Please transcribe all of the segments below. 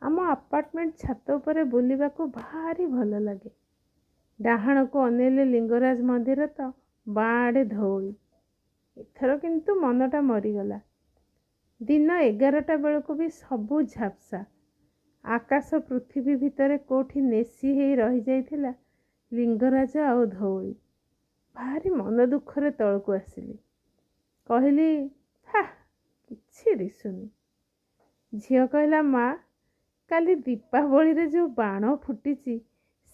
ଆମ ଆପାର୍ଟମେଣ୍ଟ ଛାତ ଉପରେ ବୁଲିବାକୁ ଭାରି ଭଲ ଲାଗେ। ଡାହାଣକୁ ଅନେଇଲେ ଲିଙ୍ଗରାଜ ମନ୍ଦିର ତ ବାଁ ଆଡ଼େ ଧଉଳି। ଏଥର କିନ୍ତୁ ମନଟା ମରିଗଲା। ଦିନ 11ଟା ବେଳକୁ ବି ସବୁ ଝାପ୍ସା। ଆକାଶ ପୃଥିବୀ ଭିତରେ କୋଉଠି ନେସି ହେଇ ରହିଯାଇଥିଲା ଲିଙ୍ଗରାଜ ଆଉ ଧଉଳି। ଭାରି ମନ ଦୁଃଖରେ ତଳକୁ ଆସିଲି। କହିଲି, ହା, କିଛି ଦିଶୁନି। ଝିଅ କହିଲା, ମା, କାଲି ଦୀପାବଳିରେ ଯେଉଁ ବାଣ ଫୁଟିଛି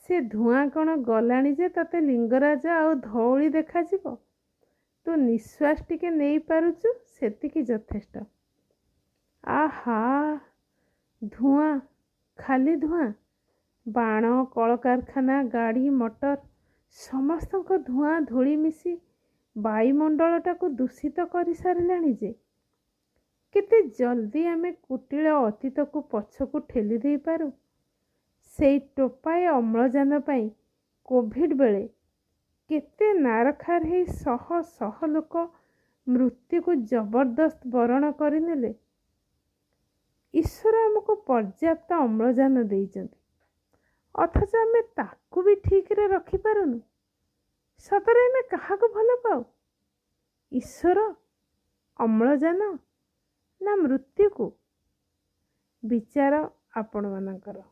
ସେ ଧୂଆଁ କ'ଣ ଗଲାଣି ଯେ ତତେ ଲିଙ୍ଗରାଜ ଆଉ ଧଉଳି ଦେଖାଯିବ? ତୁ ନିଶ୍ୱାସ ଟିକେ ନେଇପାରୁଛୁ, ସେତିକି ଯଥେଷ୍ଟ। ଆହା, ଧୂଆଁ, ଖାଲି ଧୂଆଁ। ବାଣ, କଳକାରଖାନା, ଗାଡ଼ି ମଟର ସମସ୍ତଙ୍କ ଧୂଆଁ ଧୂଳି ମିଶି ବାୟୁମଣ୍ଡଳଟାକୁ ଦୂଷିତ କରିସାରିଲାଣି ଯେ। କେତେ ଜଲ୍ଦି ଆମେ କୁଟିଳ ଅତୀତକୁ ପଛକୁ ଠେଲି ଦେଇପାରୁ। ସେଇ ଟୋପାଏ ଅମ୍ଳଜାନ ପାଇଁ କୋଭିଡ୍ ବେଳେ କେତେ ନାରଖାର ହେଇ ଶହ ଶହ ଲୋକ ମୃତ୍ୟୁକୁ ଜବରଦସ୍ତ ବରଣ କରିନେଲେ। ଈଶ୍ୱର ଆମକୁ ପର୍ଯ୍ୟାପ୍ତ ଅମ୍ଳଜାନ ଦେଇଛନ୍ତି, ଅଥଚ ଆମେ ତାକୁ ବି ଠିକରେ ରଖିପାରୁନୁ। ସତରେ ଆମେ କାହାକୁ ଭଲ ପାଉ? ଈଶ୍ୱର, ଅମ୍ଳଜାନ ନା ମୃତ୍ୟୁକୁ? ବିଚାର ଆପଣମାନଙ୍କର।